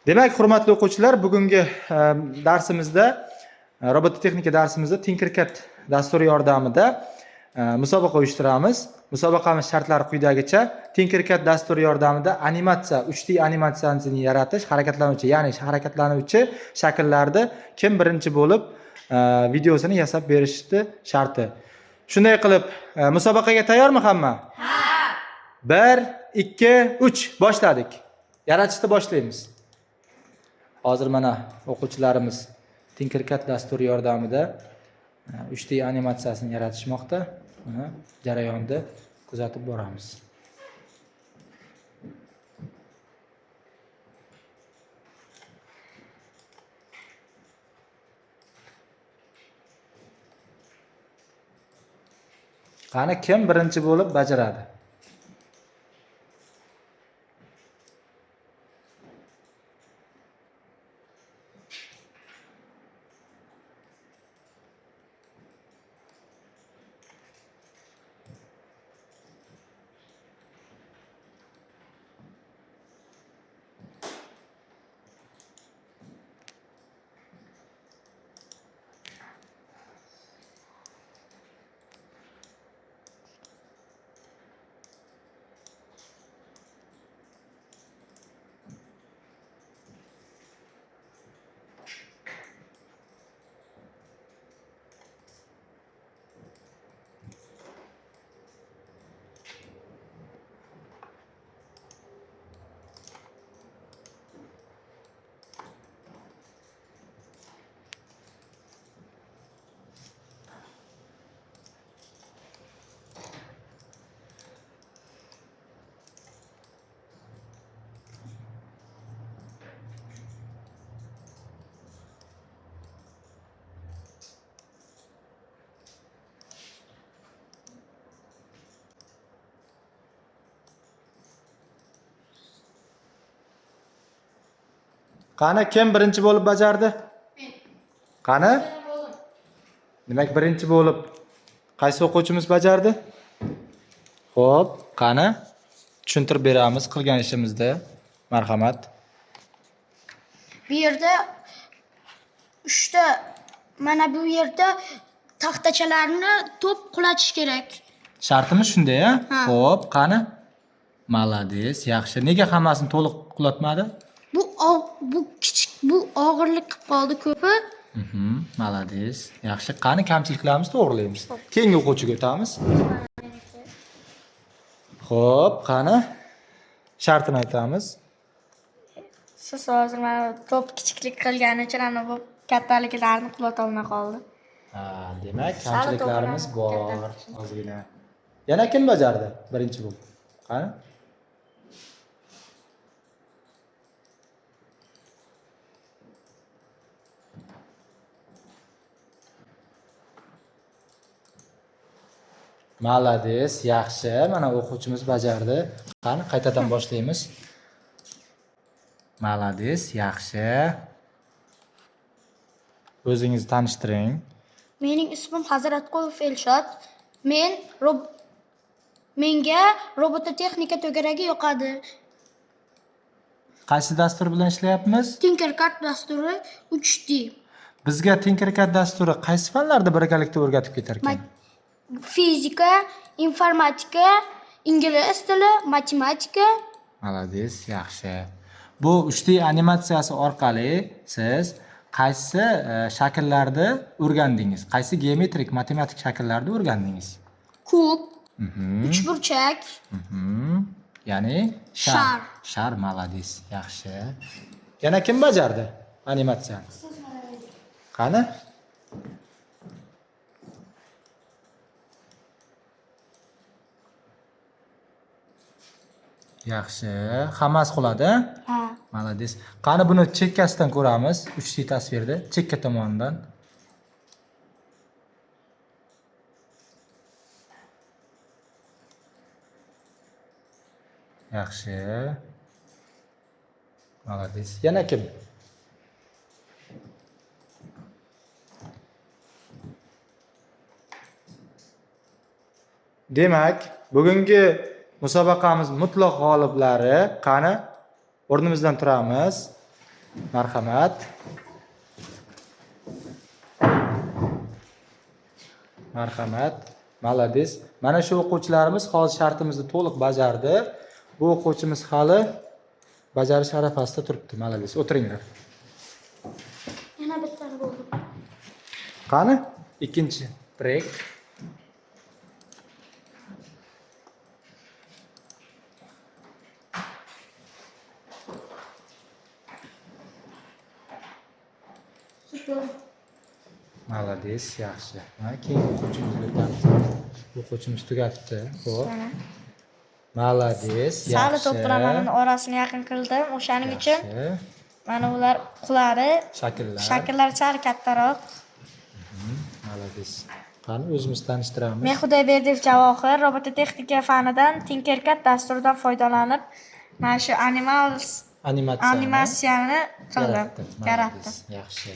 Demak, hurmatli o'quvchilar, bugungi darsimizda robototexnika darsimizda Tinkercad dasturi yordamida musobaqa uyushtiramiz. Musobaqamiz shartlari quyidagicha: Tinkercad dasturi yordamida animatsiya, 3D animatsiyasini yaratish, harakatlanuvchi, ya'ni harakatlanuvchi shakllarni kim birinchi bo'lib videosini yasab berishni sharti. Shunday qilib, musobaqaga tayyormi hamma? Ha. 1 2 3 boshladik. Yaratishni boshlaymiz. Hozir mana o'quvchilarimiz Tinkercad dasturi yordamida 3D animatsiyasini yaratishmoqda. Mana jarayonni kuzatib boramiz. Qani, kim birinchi bo'lib bajaradi? Qani, kim birinchi bo'lib bajardi? Qani? Demak, birinchi bo'lib qaysi o'quvchimiz bajardi? Xo'p, qani? Tushuntirib beramiz qilgan ishimizda. Marhamat. Bu yerda uchta, mana bu yerda taxtachalarni to'p qulatish kerak. Shartimiz shunday, a? Ha. Xo'p, qani? Молодец, yaxshi. Nega hammasini to'liq qulatmadi? Bu kichik, bu og'irlik qilib qoldi ko'pi. Молодец. Yaxshi. Qani, kamchiliklarimizni to'g'rilaymiz. Keyingi o'quvchiga o'tamiz. Xo'p, qani? Shartini aytamiz. Siz hozir mana to'p kichiklik qilgani uchun ana bu kattaliklarini qulatolmay qoldi. Ha, demak, kamchiliklarimiz bor ozgina. Yana kim bajardi birinchi bo'lib? Qani? Молодец, yaxshi. Mana o'quvchimiz bajardi. Qani, qaytadan boshlaymiz. Молодец, yaxshi. O'zingizni tanishtiring. Mening ismim Hazratqulov Elshod. Menga robototexnika to'garagi yoqadi. Qaysi dastur bilan ishlayapmiz? Tinkercad dasturi 3D. Bizga Tinkercad dasturi qaysi fanlarda birgalikda o'rgatib ketar ekan? Fizika, informatika, ingliz tili, matematika. Молодец, yaxshi. Bu 3D animatsiyasi orqali siz qaysi shakllarni o'rgandingiz? Qaysi geometrik, matematik shakllarni o'rgandingiz? Kub, uchburchak, Ya'ni shar. Shar. Shar, молодец, yaxshi. Yana kim bajardi animatsiyani? Qani? Yaxshi. Hammasi quladi? Ha. Молодец. Qani, buni chekkasidan ko'ramiz. 3D tasvirda, chekka tomonidan. Yaxshi. Молодец. Yana kim? Demak, bugungi musobaqamiz mutlaq g'oliblari, qani, o'rnimizdan turamiz. Marhamat. Marhamat. Молодец. Mana shu o'quvchilarimiz hozir shartimizni to'liq bajardi. Bu o'quvchimiz hali bajarish arafasida turibdi. Молодец. O'tiringlar. Yana bittani bo'ldi. Qani? Ikkinchi trek. Молодец, yaxshi. Ha, keyingi o'quvchimizga o'tamiz. O'quvchimiz tugatdi. Xo'p. Mana. Молодец, Sali yaxshi. to'p bilan mana orasini yaqin qildim. O'shaning uchun Yaxshi. mana ular quladi. Shakllar. Shakllar sal kattaroq. Молодец. Qani, o'zimiz tanishtiramiz. Men Xudoyberdiyev Javohir, robototexnika fanidan Tinkercad dasturidan foydalanib, mana shu animals Animatsiyani animatsiyani qildim, yaratdim. yaratdim. Молодец, yaxshi.